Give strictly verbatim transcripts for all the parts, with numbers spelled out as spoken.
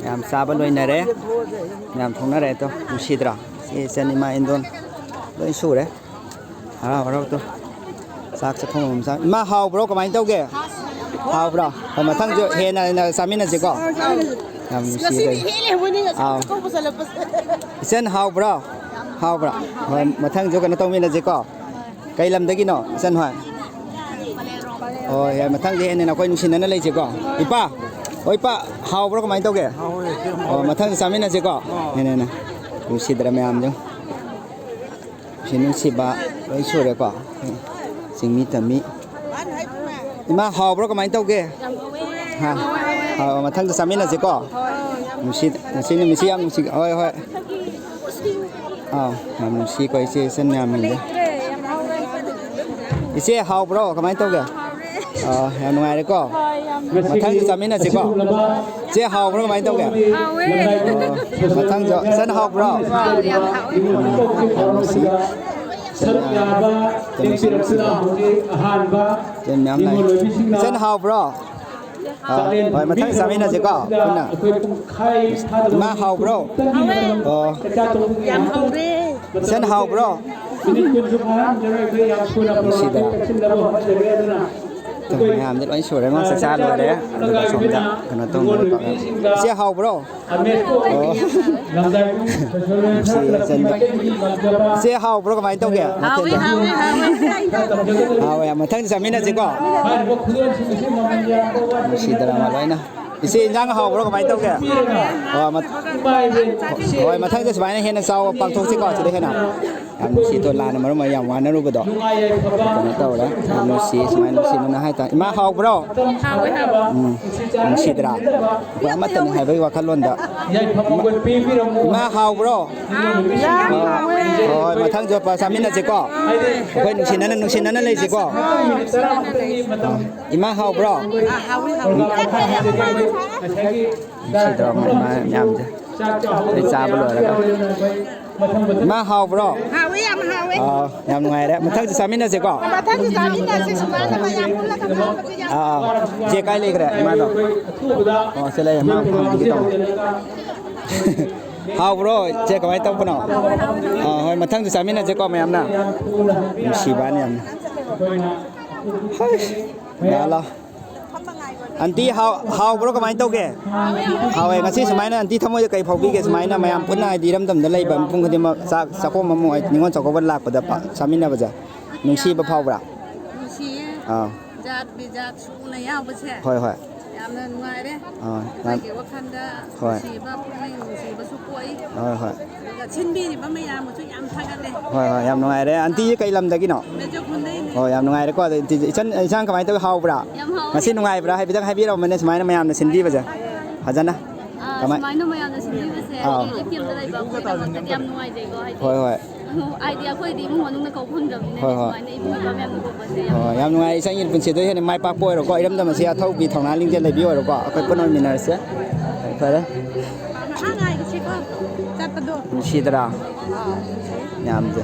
ꯃꯌꯥꯝ ꯆꯥꯕ ꯂꯣꯏꯅꯔꯦ꯫ ꯃꯌꯥꯝ ꯊꯣꯛꯅꯔꯦ꯫ ꯑꯗꯣ ꯅꯨꯡꯁꯤꯗ꯭ꯔꯥ? ꯁꯤ ꯏꯆꯟ ꯏꯃꯥ ꯏꯟꯗꯣꯟ ꯂꯣꯏ ꯁꯨꯔꯦ꯫ ꯍꯔꯥꯎ ꯍꯔꯥꯎ ꯇꯧ꯫ ꯆꯥꯛ ꯆꯥꯛꯈꯨꯝ ꯑꯃꯃꯝ ꯆꯥ-, ꯏꯃꯥ, ꯍꯥꯎꯕ꯭ꯔꯣ? ꯀꯃꯥꯏꯅ ꯇꯧꯒꯦ? ꯍꯥꯎꯕ꯭ꯔꯣ? ꯍꯣꯏ, ꯃꯊꯪꯁꯨ ꯍꯦꯟꯅ ꯍꯦꯟꯅ ꯆꯥꯃꯤꯟꯅꯁꯤꯀꯣ꯫ ꯌꯥꯝ ꯅꯨꯡꯁꯤꯌꯦ꯫ ꯉꯁꯤꯗꯤ ꯍꯦꯜꯂꯦ, ꯃꯣꯏꯅꯤ ꯉꯁꯤ ꯑꯥꯎ꯫ ꯆꯥꯛꯀꯧꯕ ꯆꯠꯂꯛꯄꯁꯦ꯫ ꯏꯆꯟ, ꯍꯥꯎꯕ꯭ꯔꯣ? ꯍꯥꯎꯕ꯭ꯔꯣ? ꯍꯣꯏ, ꯃꯊꯪꯁꯨ ꯀꯩꯅꯣ ꯇꯧꯃꯤꯟꯅꯁꯤꯀꯣ꯫ ꯀꯩ ꯂꯝꯗꯒꯤꯅꯣ ꯏꯆꯟ ꯍꯣꯏ? ꯍꯣꯏ, ꯌꯥꯏ, ꯃꯊꯪꯗꯤ ꯍꯦꯟꯅ ꯍꯦꯟꯅ ꯑꯩꯈꯣꯏ ꯅꯨꯡꯁꯤꯅꯅ ꯂꯩꯁꯤꯀꯣ꯫ ꯏꯄꯥ, ꯍꯣꯏ, ꯏꯄꯥ, ꯍꯥꯎꯕ꯭ꯔꯣ? ꯀꯃꯥꯏꯅ ꯇꯧꯒꯦ? ꯍꯥꯎꯋꯦ, ꯌꯥꯝ ꯑꯣ, ꯍꯥꯎꯋꯦ꯫ ꯃꯊꯪꯁꯨ ꯆꯥꯃꯤꯟꯅꯁꯤꯀꯣ꯫ ꯑꯥ꯫ ꯍꯦꯟꯅ ꯍꯦꯟꯅ ꯅꯨꯡꯁꯤꯗ꯭ꯔ ꯃꯌꯥꯝꯁꯨ? ꯅꯨꯡꯁꯤ ꯅꯨꯡꯁꯤꯕ ꯂꯣꯏ ꯁꯨꯔꯦꯀꯣ꯫ ꯆꯤꯡꯃꯤ ꯇꯝꯃꯤ꯫ ꯏꯃꯥ, ꯍꯥꯎꯕ꯭ꯔꯣ? ꯀꯃꯥꯏꯅ ꯇꯧꯒꯦ? ꯍꯥ? ꯍꯥꯎ, ꯃꯊꯪꯗ ꯆꯥꯃꯤꯟꯅꯁꯤꯀꯣ꯫ ꯅꯨꯡꯁꯤ, ꯉꯁꯤ ꯅꯨꯃꯤꯠꯁꯤ ꯌꯥꯝ ꯅꯨꯡꯁꯤ꯫ ꯍꯣꯏ, ꯍꯣꯏ꯫ ꯑꯥꯎ, ꯌꯥꯝ ꯅꯨꯡꯁꯤꯀꯣ ꯏꯆꯦ ꯏꯆꯟ ꯃꯌꯥꯝꯁꯦ꯫ ꯏꯆꯦ, ꯍꯥꯎꯕ꯭ꯔꯣ? ꯀꯃꯥꯏꯅ ꯇꯧꯒꯦ? ꯑꯥ, ꯌꯥꯝ ꯅꯨꯡꯉꯥꯏꯔꯦꯀꯣ꯫ ꯃꯊꯪꯗ ꯆꯥꯃꯤꯟꯅꯁꯤꯀꯣ꯫ ꯏꯆꯦ, ꯍꯥꯎꯕ꯭ꯔꯣ? ꯀꯃꯥꯏꯅ ꯇꯧꯒꯦ? ꯍꯥꯎꯋꯦ꯫ ꯑꯣ, ꯃꯊꯪꯁꯨ ꯏꯆꯟ ꯍꯥꯎꯕ꯭ꯔꯣ? ꯍꯥꯎꯋꯦ, ꯌꯥꯝ ꯍꯥꯎꯋꯦ꯫ ꯌꯥꯝ ꯅꯨꯡꯁꯤ꯫ ꯁꯔꯨꯛ ꯌꯥꯕ ꯇꯦꯡ ꯇꯦꯡ ꯁꯤꯅ ꯍꯧꯖꯤꯛ ꯑꯍꯥꯟꯕ ꯌꯥꯝ ꯌꯥꯝ ꯂꯥꯛꯑꯦ꯫ ꯅꯤꯉꯣꯜ ꯑꯣꯏꯕꯤꯁꯤꯡꯅ ꯏꯆꯟ ꯍꯥꯎꯕ꯭ꯔꯣ? ꯑꯥ, ꯆꯥꯛꯂꯦꯟ ꯍꯣꯏ, ꯃꯊꯪ ꯆꯥꯃꯤꯟꯅꯁꯤꯀꯣ ꯄꯨꯟꯅ꯫ ꯑꯩꯈꯣꯏ ꯄꯨꯡꯈꯥꯏ ꯐꯥꯗꯕ ꯏꯃꯥ ꯍꯥꯎꯕ꯭ꯔꯣ? ꯍꯥꯎꯋꯦ꯫ ꯑꯣ꯫ ꯆꯥꯛꯆꯥ ꯇꯣꯛꯄꯒꯤ ꯌꯥꯝ ꯉꯥꯏꯍꯥꯛꯇꯪ ꯍꯥꯎꯔꯦ꯫ ꯏꯆꯟ ꯍꯥꯎꯕ꯭ꯔꯣ? ꯃꯤꯅꯤꯠ ꯀꯨꯟꯁꯨ ꯐꯥꯔꯝꯈꯤꯔꯣꯏ, ꯑꯩꯈꯣꯏ ꯌꯥꯝ ꯊꯨꯅ ꯄ꯭ꯔꯣꯒ꯭ꯔꯥꯝꯁꯤ ꯄ꯭ꯔꯣꯒ꯭ꯔꯥꯝꯁꯤ ꯀꯛꯁꯤꯟꯅꯕ ꯍꯣꯠꯅꯖꯔꯦ꯫ ꯑꯗꯨꯅ ꯑꯗꯨꯝ ꯑꯩꯈꯣꯏ, ꯃꯌꯥꯝꯗꯤ ꯂꯣꯏ ꯁꯨꯔꯦ, ꯉꯣ, ꯑ, ꯆꯥꯛꯆꯥ ꯂꯣꯏꯔꯦ꯫ ꯑꯗꯨꯒ ꯁꯣꯝꯗ ꯀꯩꯅꯣ ꯇꯧꯅꯕ ꯇꯧꯔꯦ꯫ ꯅꯨꯄꯤꯁꯤꯡꯗ ꯏꯆꯦ ꯍꯥꯎꯕ꯭ꯔꯣ? ꯑꯃꯦꯠꯄ ꯑꯣꯏꯅ ꯑꯣ꯫ ꯂꯝꯗꯥꯏꯕꯨꯡ ꯁꯣꯏꯁꯣꯏ ꯅꯨꯡꯁꯤ ꯂꯣꯏꯅ ꯏꯆꯟꯗꯣ꯫ ꯃꯥꯏꯀꯩꯒꯤ ꯉꯝꯖꯕ ꯏꯆꯦ ꯍꯥꯎꯕ꯭ꯔꯣ? ꯀꯃꯥꯏꯅ ꯇꯧꯒꯦ? ꯍꯥꯎꯋꯤ, ꯃꯊꯦꯜꯗꯣ? ꯍꯥꯎꯋꯤ, ꯍꯥꯎꯋꯤ꯫ ꯍꯥꯎꯋꯦ, ꯃꯊꯪ ꯆꯥꯃꯤꯟꯅꯁꯤꯀꯣ꯫ ꯍꯥꯏꯔꯤꯕ ꯈꯨꯗꯣꯜꯁꯤꯡ ꯑꯁꯤ ꯃꯃꯜ ꯌꯥꯝꯕ ꯋꯥꯠꯄꯒꯤ ꯅꯨꯡꯁꯤꯗ꯭ꯔꯥ ꯅꯠꯇꯅ ꯂꯣꯏꯅ꯫ ꯏꯆꯦ, ꯏꯟꯖꯥꯡ ꯍꯥꯎꯕ꯭ꯔꯣ? ꯀꯃꯥꯏꯅ ꯇꯧꯒꯦ? ꯄꯤꯔꯒ ꯑꯣ, ꯃ-, ꯏꯃꯥ ꯏꯕꯦꯟ ꯍꯣꯏ, ꯃꯊꯪꯗ ꯁꯨꯃꯥꯏꯅ ꯍꯦꯟꯅ ꯆꯥꯎꯕ ꯄꯥꯡꯊꯣꯛꯁꯤꯀꯣ, ꯁꯤꯗ ꯍꯦꯟꯅ꯫ ꯌꯥꯝ ꯅꯨꯡꯁꯤꯗꯣ, ꯂꯥꯟꯅ ꯃꯔꯝ ꯑꯣꯏꯔꯒ ꯌꯥꯝ ꯋꯥꯅꯔꯨꯕꯗꯣ꯫ ꯅꯨꯡꯉꯥꯏ ꯌꯥꯏꯐꯕ ꯀꯩꯅꯣ ꯇꯧꯔꯦ, ꯌꯥꯝ ꯅꯨꯡꯁꯤ, ꯁꯨꯃꯥꯏꯅ ꯅꯨꯡꯁꯤꯅꯅ ꯍꯥꯏꯇꯥꯔꯦ꯫ ꯏꯃꯥ, ꯍꯥꯎꯕ꯭ꯔꯣ? ꯍꯥꯎꯋꯦ, ꯍꯥꯎꯋꯦ꯫ ꯎꯝ, ꯅꯨꯡꯁꯤꯗ꯭ꯔꯥ? ꯑꯩꯈꯣꯏ ꯑꯃꯠꯇꯅꯤ ꯍꯥꯏꯕꯒꯤ ꯋꯥꯈꯜꯂꯣꯟꯗ꯫ ꯌꯥꯏꯐꯕ ꯄꯤꯕꯤꯔꯝꯃꯨ꯫ ꯏꯃꯥ, ꯍꯥꯎꯕ꯭ꯔꯣ? ꯌꯥꯝ ꯍꯥꯎꯋꯦ꯫ ꯍꯣꯏ, ꯃꯊꯪꯁꯨ ꯆꯥꯃꯤꯟꯅꯁꯤꯀꯣ꯫ ꯑꯩꯈꯣꯏ ꯅꯨꯡꯁꯤꯅꯅ, ꯅꯨꯡꯁꯤꯅꯅ ꯂꯩꯁꯤꯀꯣ꯫ ꯃꯤꯅꯤꯠ ꯇꯔꯥꯃꯨꯛꯇ ꯃꯇꯝ ꯏꯃꯥ ꯍꯥꯎꯕ꯭ꯔꯣ? ꯉꯁꯥꯏꯒꯤ ꯅꯨꯡꯁꯤꯗ꯭ꯔꯣ ꯃꯌꯥꯝꯁꯦ? ꯑꯩ ꯆꯥꯕ ꯂꯣꯏꯔꯒ꯫ ꯏꯃꯥ, ꯍꯥꯎꯕ꯭ꯔꯣ? ꯍꯥꯎꯋꯦ, ꯌꯥꯝ ꯍꯥꯎꯋꯦ꯫ ꯑꯥ, ꯌꯥꯝ ꯅꯨꯡꯉꯥꯏꯔꯦ꯫ ꯃꯊꯪꯁꯨ ꯆꯥꯃꯤꯟꯅꯁꯦꯀꯣ꯫ ꯃꯊꯪꯁꯨ ꯆꯥꯃꯤꯟꯅꯁꯦ, ꯁꯨꯃꯥꯏꯅ ꯃꯌꯥꯝ ꯄꯨꯜꯂꯒ ꯆꯥꯕꯁꯦ ꯌꯥꯝ ꯑꯥ, ꯏꯆꯦ ꯀꯥꯏ ꯂꯩꯈ꯭ꯔꯦ ꯏꯃꯥꯗꯣ? ꯑꯣ, ꯁꯤ ꯂꯩꯔꯦ, ꯃꯥ ꯐꯝꯒꯦ ꯇꯧꯕ꯫ ꯍꯥꯎꯕ꯭ꯔꯣ ꯏꯆꯦ, ꯀꯃꯥꯏꯅ ꯇꯧꯕꯅꯣ? ꯑꯥ, ꯍꯣꯏ, ꯃꯊꯪꯁꯨ ꯆꯥꯃꯤꯟꯅꯁꯦꯀꯣ ꯃꯌꯥꯝꯅ꯫ ꯅꯨꯡꯁꯤꯕꯅꯤ ꯌꯥꯝꯅ꯫ ꯍꯣꯏ, ꯂꯥꯛꯑꯣ, ꯂꯥꯛꯑꯣ꯫ ꯑꯟꯇꯤ, ꯍꯥꯎ-, ꯍꯥꯎꯕ꯭ꯔꯣ? ꯀꯃꯥꯏꯅ ꯇꯧꯒꯦ? ꯍꯥꯎꯋꯦ꯫ ꯉꯁꯤ ꯁꯨꯃꯥꯏꯅ ꯑꯟꯇꯤ ꯊꯃꯣꯏꯗ ꯀꯩ ꯐꯥꯎꯕꯤꯒꯦ? ꯁꯨꯃꯥꯏꯅ ꯃꯌꯥꯝ ꯄꯨꯟꯅ, ꯍꯥꯏꯗꯤ, ꯏꯔꯝꯗꯝꯗ ꯂꯩꯕ ꯃꯤꯄꯨꯝ ꯈꯨꯗꯤꯡꯃꯛ ꯆꯥꯛ ꯆꯥꯛꯈꯣꯝ ꯑꯃ ꯑꯣꯏ, ꯅꯤꯉꯣꯜ ꯆꯥꯛꯀꯧꯕ ꯂꯥꯛꯄꯗ ꯄ-, ꯆꯥꯃꯤꯟꯅꯕꯁꯦ ꯅꯨꯡꯁꯤꯕ ꯐꯥꯎꯕ꯭ꯔꯥ? ꯅꯨꯡꯁꯤꯌꯦ꯫ ꯑꯥ꯫ ꯖꯥꯠ ꯕꯤꯖꯥꯠ ꯁꯨꯅ ꯌꯥꯎꯕꯁꯦ꯫ ꯍꯣꯏ, ꯍꯣꯏ꯫ ꯌꯥꯝꯅ ꯅꯨꯡꯉꯥꯏꯔꯦ꯫ ꯑꯥ, ꯌꯥꯝ ꯑꯩꯈꯣꯏꯒꯤ ꯋꯥꯈꯜꯗ ꯍꯣꯏ꯫ ꯅꯨꯡꯁꯤꯕ, ꯄꯨꯛꯅꯤꯡ ꯅꯨꯡꯁꯤꯕꯁꯨ ꯄꯣꯛꯏ꯫ ꯍꯣꯏ, ꯍꯣꯏ꯫ ꯑꯗꯨꯒ ꯁꯤꯟꯕꯤꯔꯤꯕ ꯃꯌꯥꯝꯕꯨꯁꯨ ꯌꯥꯝ ꯊꯥꯒꯠꯂꯦ꯫ ꯍꯣꯏ, ꯍꯣꯏ, ꯌꯥꯝ ꯅꯨꯡꯉꯥꯏꯔꯦ꯫ ꯑꯟꯇꯤꯁꯦ ꯀꯩ ꯂꯝꯗꯒꯤꯅꯣ? ꯃꯦꯖꯣ ꯈꯨꯟꯗꯩꯅꯦ꯫ ꯍꯣꯏ, ꯌꯥꯝ ꯅꯨꯡꯉꯥꯏꯔꯦꯀꯣ꯫ ꯑꯗꯣ ꯑꯟꯇꯤꯁꯦ ꯏꯆꯟ, ꯏꯟꯁꯥꯡ ꯀꯃꯥꯏꯅ ꯇꯧꯋꯤ? ꯍꯥꯎꯕ꯭ꯔꯥ? ꯌꯥꯝ ꯍꯥꯎꯋꯦ꯫ ꯉꯁꯤ ꯅꯨꯡꯉꯥꯏꯕ꯭ꯔꯥ? ꯍꯥꯏꯐꯦꯠꯇꯪ ꯍꯥꯏꯕꯤꯔꯝꯕꯅꯦ, ꯁꯨꯃꯥꯏꯅ ꯃꯌꯥꯝꯅ ꯁꯤꯟꯕꯤꯕꯁꯦ꯫ ꯐꯖꯅ꯫ ꯑꯥ, ꯀꯃꯥꯏ-, ꯁꯨꯃꯥꯏꯅ ꯃꯌꯥꯝꯅ ꯁꯤꯟꯕꯤꯕꯁꯦ ꯑꯥ꯫ ꯑꯩꯈꯣꯏꯒꯤ ꯑꯦꯐ ꯄꯤ ꯑꯦꯝꯗ ꯂꯩꯕ ꯑꯩꯈꯣꯏꯒꯤꯗꯃꯛꯇꯗꯤ ꯌꯥꯝ ꯅꯨꯡꯉꯥꯏꯖꯩꯀꯣ, ꯍꯥꯏꯗꯤ ꯍꯣꯏ, ꯍꯣꯏ꯫ ꯍꯥꯏꯗꯤ ꯑꯩꯈꯣꯏꯗꯤ ꯏꯃꯨꯡ ꯃꯅꯨꯡꯅ ꯀꯧꯕ ꯐꯪꯗ꯭ꯔꯕꯅꯤꯅ ꯍꯣꯏ, ꯍꯣꯏ꯫ ꯁꯨꯃꯥꯏꯅ ꯏꯕꯨꯡ ꯏꯄ꯭ꯋꯥ ꯃꯌꯥꯝꯅ ꯀꯧꯕꯁꯦ ꯌꯥꯝ ꯍꯣꯏ, ꯍꯣꯏ꯫ ꯌꯥꯝ ꯅꯨꯡꯉꯥꯏ꯫ ꯏꯆꯟꯒꯤ ꯄꯨꯟꯁꯤꯗ ꯍꯦꯟꯅ ꯃꯥꯏ ꯄꯥꯛꯄ ꯑꯣꯏꯔꯣꯀꯣ꯫ ꯏꯔꯝꯗꯝ ꯑꯁꯤ ꯑꯊꯧꯕꯤ ꯊꯧꯅꯥ ꯂꯤꯡꯖꯦꯜ ꯂꯩꯕꯤ ꯑꯣꯏꯔꯣꯀꯣ꯫ ꯑꯩꯈꯣꯏ ꯄꯨꯟꯅ ꯑꯣꯏꯃꯤꯟꯅꯔꯁꯦ꯫ ꯐꯔꯦ꯫ ꯉꯥꯏꯍꯥꯛ ꯉꯥꯏꯈꯤꯁꯤꯀꯣ, ꯆꯠꯄꯗꯣ꯫ ꯅꯨꯡꯁꯤꯗ꯭ꯔꯥ? ꯑꯥ, ꯅꯨꯡꯁꯤ꯫ ꯌꯥꯝꯁꯦ꯫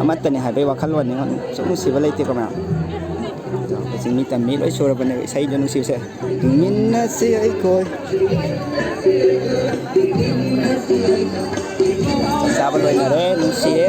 ꯑꯃꯠꯇꯅꯤ ꯍꯥꯏꯕꯒꯤ ꯋꯥꯈꯜꯂꯣꯟꯅꯤ꯫ ꯁꯨꯝ ꯅꯨꯡꯁꯤꯕ ꯂꯩꯇꯦꯀꯣ ꯃꯌꯥꯝ꯫ ꯑꯩꯈꯣꯏ ꯆꯤꯡꯃꯤ ꯇꯝꯃꯤ ꯂꯣꯏ ꯁꯨꯔꯕꯅꯦ ꯏꯁꯩꯗ ꯅꯨꯡꯁꯤꯕꯁꯦ꯫ ꯇꯨꯃꯤꯟꯅꯁꯤ ꯑꯩꯈꯣꯏ꯫ ꯆꯥꯕ ꯂꯣꯏꯅꯔꯦ, ꯅꯨꯡꯁꯤꯌꯦ꯫